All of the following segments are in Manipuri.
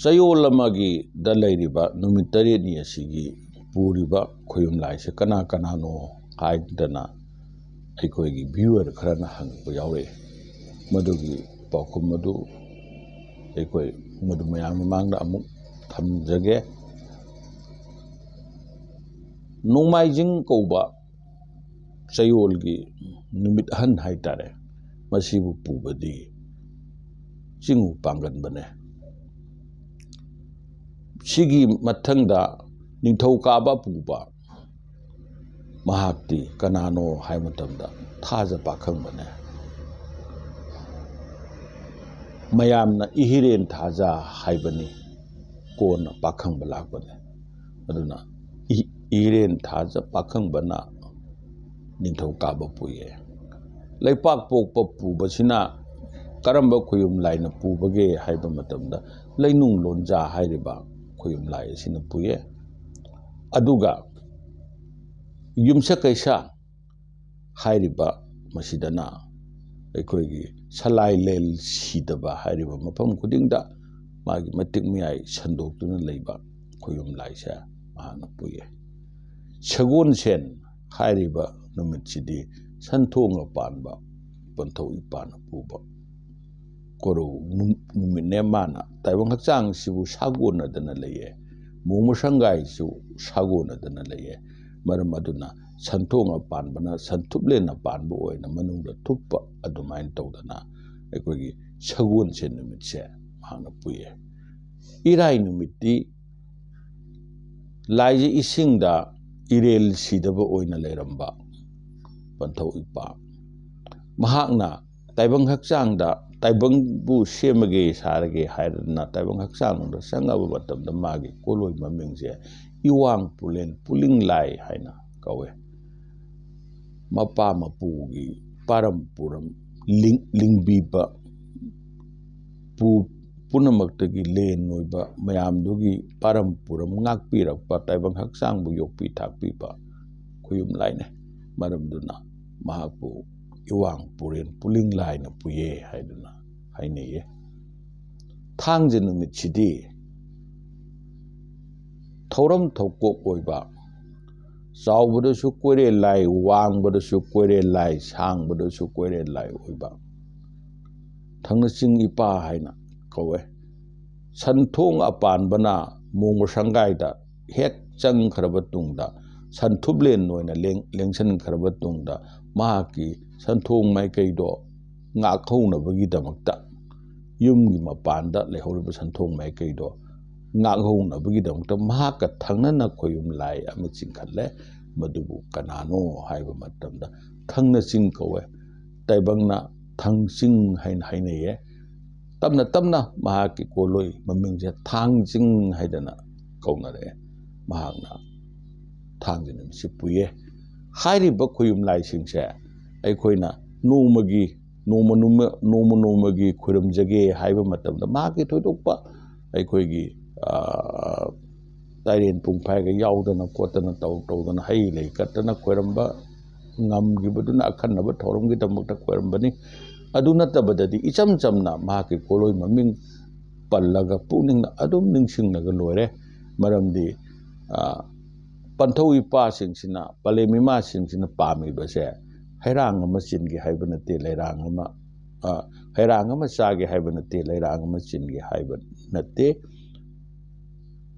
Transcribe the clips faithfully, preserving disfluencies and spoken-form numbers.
ꯆꯌꯣꯜ ꯑꯃꯒꯤꯗ ꯂꯩꯔꯤꯕ ꯅꯨꯃꯤꯠ ꯇꯔꯦꯠꯅꯤ ꯑꯁꯤꯒꯤ ꯄꯨꯔꯤꯕ ꯈꯣꯌꯨꯝ ꯂꯥꯏꯁꯦ ꯀꯅꯥ ꯀꯅꯥꯅꯣ ꯍꯥꯏꯗꯅ ꯑꯩꯈꯣꯏꯒꯤ viewer ꯈꯔꯅ ꯍꯪꯕ ꯌꯥꯎꯔꯛꯏ꯫ ꯃꯗꯨꯒꯤ ꯄꯥꯎꯈꯨꯝ ꯑꯗꯨ ꯑꯩꯈꯣꯏ ꯃꯗꯨ ꯃꯌꯥꯝ ꯃꯃꯥꯡꯗ ꯑꯃꯨꯛ ꯊꯝꯖꯒꯦ꯫ ꯅꯣꯡꯃꯥꯏꯖꯤꯡ ꯀꯧꯕ ꯆꯌꯣꯜꯒꯤ ꯅꯨꯃꯤꯠ ꯑꯍꯟ ꯍꯥꯏꯇꯥꯔꯦ, ꯃꯁꯤꯕꯨ ꯄꯨꯕꯗꯤ ꯆꯤꯡꯉꯨ ꯄꯥꯡꯒꯟꯕꯅꯦ꯫ ꯁꯤꯒꯤ ꯃꯊꯪꯗ ꯅꯤꯡꯊꯧꯀꯥꯕ ꯄꯨꯕ ꯃꯍꯥꯛꯇꯤ ꯀꯅꯥꯅꯣ ꯍꯥꯏꯕ ꯃꯇꯝꯗ ꯊꯥꯖ ꯄꯥꯈꯪꯕꯅꯦ꯫ ꯃꯌꯥꯝꯅ ꯏꯍꯤꯔꯦꯟ ꯊꯥꯖ ꯍꯥꯏꯕꯅꯤ, ꯀꯣꯟꯅ ꯄꯥꯈꯪꯕ ꯂꯥꯛꯄꯅꯦ꯫ ꯑꯗꯨꯅ ꯏ- ꯏꯍꯤꯔꯦꯟ ꯊꯥꯖ ꯄꯥꯈꯪꯕꯅ ꯅꯤꯡꯊꯧꯀꯥꯕ ꯄꯨꯏꯌꯦ꯫ ꯂꯩꯄꯥꯛ ꯄꯣꯛꯄ ꯄꯨꯕꯁꯤꯅ ꯀꯔꯝꯕ ꯈꯣꯌꯨꯝ ꯂꯥꯏꯅ ꯄꯨꯕꯒꯦ ꯍꯥꯏꯕ ꯃꯇꯝꯗ ꯂꯩꯅꯨꯡ ꯂꯣꯟꯖꯥ ꯍꯥꯏꯔꯤꯕ ꯈꯣꯌꯨꯝ ꯂꯥꯏ ꯑꯁꯤꯅ ꯄꯨꯏꯌꯦ꯫ ꯑꯗꯨꯒ ꯌꯨꯝꯁꯀꯩꯁ ꯍꯥꯏꯔꯤꯕ ꯃꯁꯤꯗꯅ ꯑꯩꯈꯣꯏꯒꯤ ꯁꯂꯥꯏꯂꯦꯜ ꯁꯤꯗꯕ ꯍꯥꯏꯔꯤꯕ ꯃꯐꯝ ꯈꯨꯗꯤꯡꯗ ꯃꯥꯒꯤ ꯃꯇꯤꯛ ꯃꯌꯥꯏ ꯁꯟꯗꯣꯛꯇꯨꯅ ꯂꯩꯕ ꯈꯣꯌꯨꯝ ꯂꯥꯏꯁꯦ ꯃꯍꯥꯛꯅ ꯄꯨꯏꯌꯦ꯫ ꯁꯒꯣꯜꯁꯦꯟ ꯍꯥꯏꯔꯤꯕ ꯅꯨꯃꯤꯠꯁꯤꯗꯤ ꯁꯟꯊꯣꯡꯒ ꯄꯥꯟꯕ ꯄꯟꯊꯧ ꯏꯄꯥꯅ ꯄꯨꯕ ꯀꯣꯔꯧ ꯅꯨ- ꯅꯨꯃꯤꯠꯅꯦ꯫ ꯃꯥꯅ ꯇꯥꯏꯕꯪ ꯍꯛꯆꯥꯡꯁꯤꯕꯨ ꯁꯥꯒꯣꯟꯅꯗꯅ ꯂꯩꯌꯦ, ꯃꯣꯡꯃ ꯁꯪꯒꯥꯏꯁꯨ ꯁꯥꯒꯣꯟꯅꯗꯅ ꯂꯩꯌꯦ꯫ ꯃꯔꯝ ꯑꯗꯨꯅ ꯁꯟꯊꯣꯡ ꯑꯄꯥꯟꯕꯅ ꯁꯟꯊꯨꯞꯂꯦꯟ ꯑꯄꯥꯟꯕ ꯑꯣꯏꯅ ꯃꯅꯨꯡꯗ ꯊꯨꯞꯄ ꯑꯗꯨꯃꯥꯏꯅ ꯇꯧꯗꯅ ꯑꯩꯈꯣꯏꯒꯤ ꯁꯒꯣꯜꯁꯦꯟ ꯅꯨꯃꯤꯠꯁꯦ ꯃꯍꯥꯛꯅ ꯄꯨꯏꯌꯦ꯫ ꯏꯔꯥꯏ ꯅꯨꯃꯤꯠꯇꯤ ꯂꯥꯏꯁꯦ ꯏꯁꯤꯡꯗ ꯏꯔꯦꯜ ꯁꯤꯗꯕ ꯑꯣꯏꯅ ꯂꯩꯔꯝꯕ ꯄꯟꯊꯧ ꯏꯄꯥ ꯃꯍꯥꯛꯅ ꯇꯥꯏꯕꯪ ꯍꯛꯆꯥꯡꯗ ꯇꯥꯏꯕꯪꯕꯨ ꯁꯦꯝꯃꯒꯦ ꯁꯥꯔꯒꯦ ꯍꯥꯏꯔꯗꯅ ꯇꯥꯏꯕꯪ ꯍꯛꯆꯥꯡꯗ ꯆꯪꯉꯕ ꯃꯇꯝꯗ ꯃꯥꯒꯤ ꯀꯣꯂꯣꯏ ꯃꯃꯤꯡꯁꯦ ꯏꯋꯥꯡ ꯄꯨꯂꯦꯟ ꯄꯨꯂꯤꯡ ꯂꯥꯏ ꯍꯥꯏꯅ ꯀꯧꯋꯦ꯫ ꯃꯄꯥ ꯃꯄꯨꯒꯤ ꯄꯥꯔꯝ ꯄꯨꯔꯝ ꯂꯤꯡ- ꯂꯤꯡꯕꯤꯕ ꯄꯨ- ꯄꯨꯝꯅꯃꯛꯇꯒꯤ ꯂꯦꯟ ꯑꯣꯏꯕ ꯃꯌꯥꯝꯗꯨꯒꯤ ꯄꯥꯔꯝ ꯄꯨꯔꯝ ꯉꯥꯛꯄꯤꯔꯛꯄ ꯇꯥꯏꯕꯪ ꯍꯛꯆꯥꯡꯕꯨ ꯌꯣꯛꯄꯤ ꯊꯥꯛꯄꯤꯕ ꯈꯣꯌꯨꯝ ꯂꯥꯏꯅꯦ꯫ ꯃꯔꯝꯗꯨꯅ ꯃꯍꯥꯛꯄꯨ ꯏꯋꯥꯡ ꯄꯨꯔꯦꯟ ꯄꯨꯂꯤꯡ ꯂꯥꯏꯅ ꯄꯨꯏꯌꯦ ꯍꯥꯏꯗꯨꯅ ꯍꯥꯏꯅꯩꯌꯦ꯫ ꯊꯥꯡꯖ ꯅꯨꯃꯤꯠꯁꯤꯗꯤ ꯊꯧꯔꯝ ꯊꯧꯀꯣꯛ ꯑꯣꯏꯕ, ꯆꯥꯎꯕꯗꯁꯨ ꯀꯣꯏꯔꯦꯜ ꯂꯥꯏ, ꯋꯥꯡꯕꯗꯁꯨ ꯀꯣꯏꯔꯦꯜ ꯂꯥꯏ, ꯁꯥꯡꯕꯗꯁꯨ ꯀꯣꯏꯔꯦꯜ ꯂꯥꯏ ꯑꯣꯏꯕ ꯊꯥꯡꯅ ꯆꯤꯡ ꯏꯄꯥ ꯍꯥꯏꯅ ꯀꯧꯋꯦ꯫ ꯁꯟꯊꯣꯡ ꯑꯄꯥꯟꯕꯅ ꯃꯣꯡꯕ ꯁꯪꯒꯥꯏꯗ ꯍꯦꯛ ꯆꯪꯈ꯭ꯔꯕ ꯇꯨꯡꯗ, ꯁꯟꯊꯨꯞꯂꯦꯟ ꯑꯣꯏꯅ ꯂꯦꯡ-, ꯂꯦꯡꯁꯤꯟꯈ꯭ꯔꯕ ꯇꯨꯡꯗ, ꯃꯍꯥꯛꯀꯤ ꯁꯟꯊꯣꯡ ꯃꯥꯏꯀꯩꯗꯣ ꯉꯥꯛꯍꯧꯅꯕꯒꯤꯗꯃꯛꯇ, ꯌꯨꯝꯒꯤ ꯃꯄꯥꯟꯗ ꯂꯩꯍꯧꯔꯤꯕ ꯁꯟꯊꯣꯡ ꯃꯥꯏꯀꯩꯗꯣ ꯉꯥꯛꯍꯧꯅꯕꯒꯤꯗꯃꯛꯇ ꯃꯍꯥꯛꯀ ꯊꯪꯅꯅ ꯈꯣꯌꯨꯝ ꯂꯥꯏ ꯑꯃ ꯆꯤꯡꯈꯠꯂꯦ꯫ ꯃꯗꯨꯕꯨ ꯀꯅꯥꯅꯣ ꯍꯥꯏꯕ ꯃꯇꯝꯗ ꯊꯪꯅ ꯆꯤꯡ ꯀꯧꯋꯦ꯫ ꯇꯥꯏꯕꯪꯅ ꯊꯥꯡꯆꯤꯡ ꯍꯥꯏꯅ ꯍꯥꯏꯅꯩꯌꯦ꯫ ꯇꯞꯅ ꯇꯞꯅ ꯃꯍꯥꯛꯀꯤ ꯀꯣꯂꯣꯏ ꯃꯃꯤꯡꯁꯦ ꯊꯥꯡꯆꯤꯡ ꯍꯥꯏꯗꯅ ꯀꯧꯅꯔꯛꯑꯦ꯫ ꯃꯍꯥꯛꯅ ꯊꯥꯡꯖ ꯅꯨꯃꯤꯠꯁꯤ ꯄꯨꯏꯌꯦ꯫ ꯍꯥꯏꯔꯤꯕ ꯈꯣꯌꯨꯝ ꯂꯥꯏꯁꯤꯡꯁꯦ ꯑꯩꯈꯣꯏꯅ ꯅꯣꯡꯃꯒꯤ, ꯅꯣꯡꯃ, ꯅꯣꯡꯃ, ꯅꯣꯡꯃ ꯅꯣꯡꯃꯒꯤ ꯈꯣꯏꯔꯝꯖꯒꯦ ꯍꯥꯏꯕ ꯃꯇꯝꯗ ꯃꯍꯥꯛꯀꯤ ꯊꯣꯏꯗꯣꯛꯄ ꯑꯩꯈꯣꯏꯒꯤ, ꯑꯥ, ꯇꯥꯏꯔꯦꯟ ꯄꯨꯡꯐꯥꯏꯒ ꯌꯥꯎꯗꯅ ꯈꯣꯠꯇꯅ ꯇꯧ-, ꯇꯧꯗꯅ ꯍꯩ ꯂꯩ ꯀꯠꯇꯅ ꯈꯣꯏꯔꯝꯕ ꯉꯝꯈꯤꯕꯗꯨꯅ ꯑꯈꯟꯅꯕ ꯊꯧꯔꯝꯒꯤꯗꯃꯛꯇ ꯈꯣꯏꯔꯝꯕꯅꯤ꯫ ꯑꯗꯨ ꯅꯠꯇꯕꯗꯗꯤ ꯏꯆꯝ ꯆꯝꯅ ꯃꯍꯥꯛꯀꯤ ꯀꯣꯂꯣꯏ ꯃꯃꯤꯡ ꯄꯜꯂꯒ ꯄꯨꯛꯅꯤꯡꯅ ꯑꯗꯨꯝ ꯅꯤꯡꯁꯤꯡꯂꯒ ꯂꯣꯏꯔꯦ꯫ ꯃꯔꯝꯗꯤ, ꯑ, ꯄꯟꯊꯧ ꯏꯄꯥꯁꯤꯡꯁꯤꯅ, ꯄꯂꯦꯝ ꯏꯃꯥꯁꯤꯡꯁꯤꯅ ꯄꯥꯝꯃꯤꯕꯁꯦ ꯍꯩꯔꯥꯡ ꯑꯃ ꯆꯤꯟꯒꯦ ꯍꯥꯏꯕ ꯅꯠꯇꯦ, ꯂꯩꯔꯥꯡ ꯑꯃ, ꯑ, ꯍꯩꯔꯥꯡ ꯑꯃ ꯆꯥꯒꯦ ꯍꯥꯏꯕ ꯅꯠꯇꯦ, ꯂꯩꯔꯥꯡ ꯑꯃ ꯆꯤꯟꯒꯦ ꯍꯥꯏꯕ ꯅꯠꯇꯦ꯫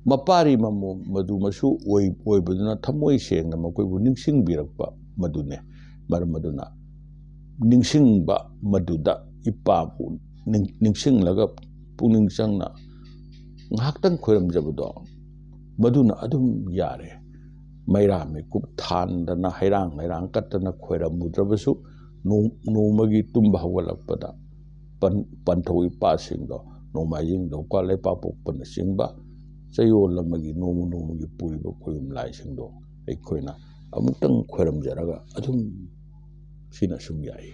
ꯃꯄꯥꯔꯤ ꯃꯃꯣꯝ ꯃꯗꯨꯃꯁꯨ ꯑꯣꯏ-, ꯑꯣꯏꯕꯗꯨꯅ ꯊꯃꯣꯏ ꯁꯦꯡꯅ ꯃꯈꯣꯏꯕꯨ ꯅꯤꯡꯁꯤꯡꯕꯤꯔꯛꯄ ꯃꯗꯨꯅꯦ꯫ ꯃꯔꯝ ꯑꯗꯨꯅ ꯅꯤꯡꯁꯤꯡꯕ ꯃꯗꯨꯗ ꯏꯄꯥꯕꯨ ꯅꯤꯡ-, ꯅꯤꯡꯁꯤꯡꯂꯒ ꯄꯨꯛꯅꯤꯡ ꯆꯪꯅ ꯉꯥꯏꯍꯥꯛꯇꯪ ꯈꯣꯏꯔꯝꯖꯕꯗꯣ ꯃꯗꯨꯅ ꯑꯗꯨꯝ ꯌꯥꯔꯦ꯫ ꯃꯩꯔꯥ ꯃꯤꯀꯨꯞ ꯊꯥꯟꯗꯅ ꯍꯩꯔꯥꯡ ꯂꯩꯔꯥꯡ ꯀꯠꯇꯅ ꯈꯣꯏꯔꯝꯃꯨꯗ꯭ꯔꯕꯁꯨ ꯅꯣꯡ-, ꯅꯣꯡꯃꯒꯤ ꯇꯨꯝꯕ ꯍꯧꯒꯠꯂꯛꯄꯗ ꯄꯟ-, ꯄꯟꯊꯧ ꯏꯄꯥꯁꯤꯡꯗꯣ ꯅꯣꯡꯃꯥꯏꯖꯤꯡ, ꯂꯧꯀꯥ, ꯂꯩꯄꯥꯛꯄꯣꯛꯄꯅꯆꯤꯡꯕ ꯆꯌꯣꯜ ꯑꯃꯒꯤ ꯅꯣꯡꯃ ꯅꯣꯡꯃꯒꯤ ꯄꯨꯔꯤꯕ ꯈꯣꯌꯨꯝ ꯂꯥꯏꯁꯤꯡꯗꯣ ꯑꯩꯈꯣꯏꯅ ꯑꯃꯨꯛꯇꯪ ꯈꯣꯏꯔꯝꯖꯔꯒ ꯑꯗꯨꯝ ꯁꯤꯅ ꯁꯨꯝ ꯌꯥꯏ꯫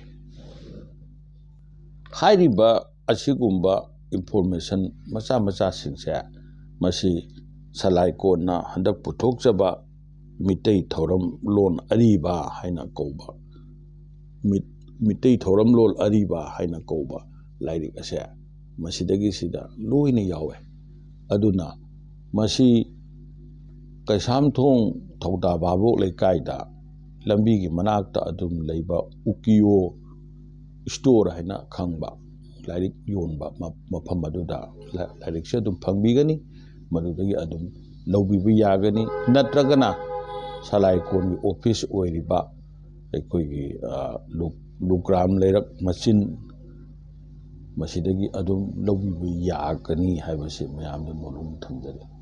ꯍꯥꯏꯔꯤꯕ ꯑꯁꯤꯒꯨꯝꯕ information ꯃꯆꯥ ꯃꯆꯥꯁꯤꯡꯁꯦ ꯃꯁꯤ ꯁꯂꯥꯏꯀꯣꯟꯅ ꯍꯟꯗꯛ ꯄꯨꯊꯣꯛꯆꯕ ꯃꯤꯇꯩ ꯊꯧꯔꯝ ꯂꯣꯟ ꯑꯔꯤꯕ ꯍꯥꯏꯅ ꯀꯧꯕ, ꯃꯤꯠ-, ꯃꯤꯇꯩ ꯊꯧꯔꯝ ꯂꯣꯟ ꯑꯔꯤꯕ ꯍꯥꯏꯅ ꯀꯧꯕ ꯂꯥꯏꯔꯤꯛ ꯑꯁꯦ ꯃꯁꯤꯗꯒꯤꯁꯤꯗ ꯂꯣꯏꯅ ꯌꯥꯎꯋꯦ꯫ ꯑꯗꯨꯅ ꯃꯁꯤ ꯀꯩꯁꯥꯝꯊꯣꯡ ꯊꯧꯗꯥ ꯚꯥꯕꯣꯛ ꯂꯩꯀꯥꯏꯗ ꯂꯝꯕꯤꯒꯤ ꯃꯅꯥꯛꯇ ꯑꯗꯨꯝ ꯂꯩꯕ ꯎꯀꯤꯌꯣ ꯁ꯭ꯇꯣꯔ ꯍꯥꯏꯅ ꯈꯪꯕ ꯂꯥꯏꯔꯤꯛ ꯌꯣꯟꯕ ꯃ-, ꯃꯐꯝ ꯑꯗꯨꯗ ꯂꯥ-, ꯂꯥꯏꯔꯤꯛꯁꯦ ꯑꯗꯨꯝ ꯐꯪꯕꯤꯒꯅꯤ꯫ ꯃꯗꯨꯗꯒꯤ ꯑꯗꯨꯝ ꯂꯧꯕꯤꯕ ꯌꯥꯒꯅꯤ꯫ ꯅꯠꯇ꯭ꯔꯒꯅ ꯁꯂꯥꯏꯀꯣꯟꯒꯤ ꯑꯣꯐꯤꯁ ꯑꯣꯏꯔꯤꯕ ꯑꯩꯈꯣꯏꯒꯤ, ꯑ, ꯂꯨ-, ꯂꯨꯒ꯭ꯔꯥꯝ ꯂꯩꯔꯛ ꯃꯆꯤꯟ, ꯃꯁꯤꯗꯒꯤ ꯑꯗꯨꯝ ꯂꯧꯕꯤꯕ ꯌꯥꯒꯅꯤ ꯍꯥꯏꯕꯁꯤ ꯃꯌꯥꯝꯗ ꯃꯣꯂꯨꯝ ꯊꯝꯖꯔꯤ꯫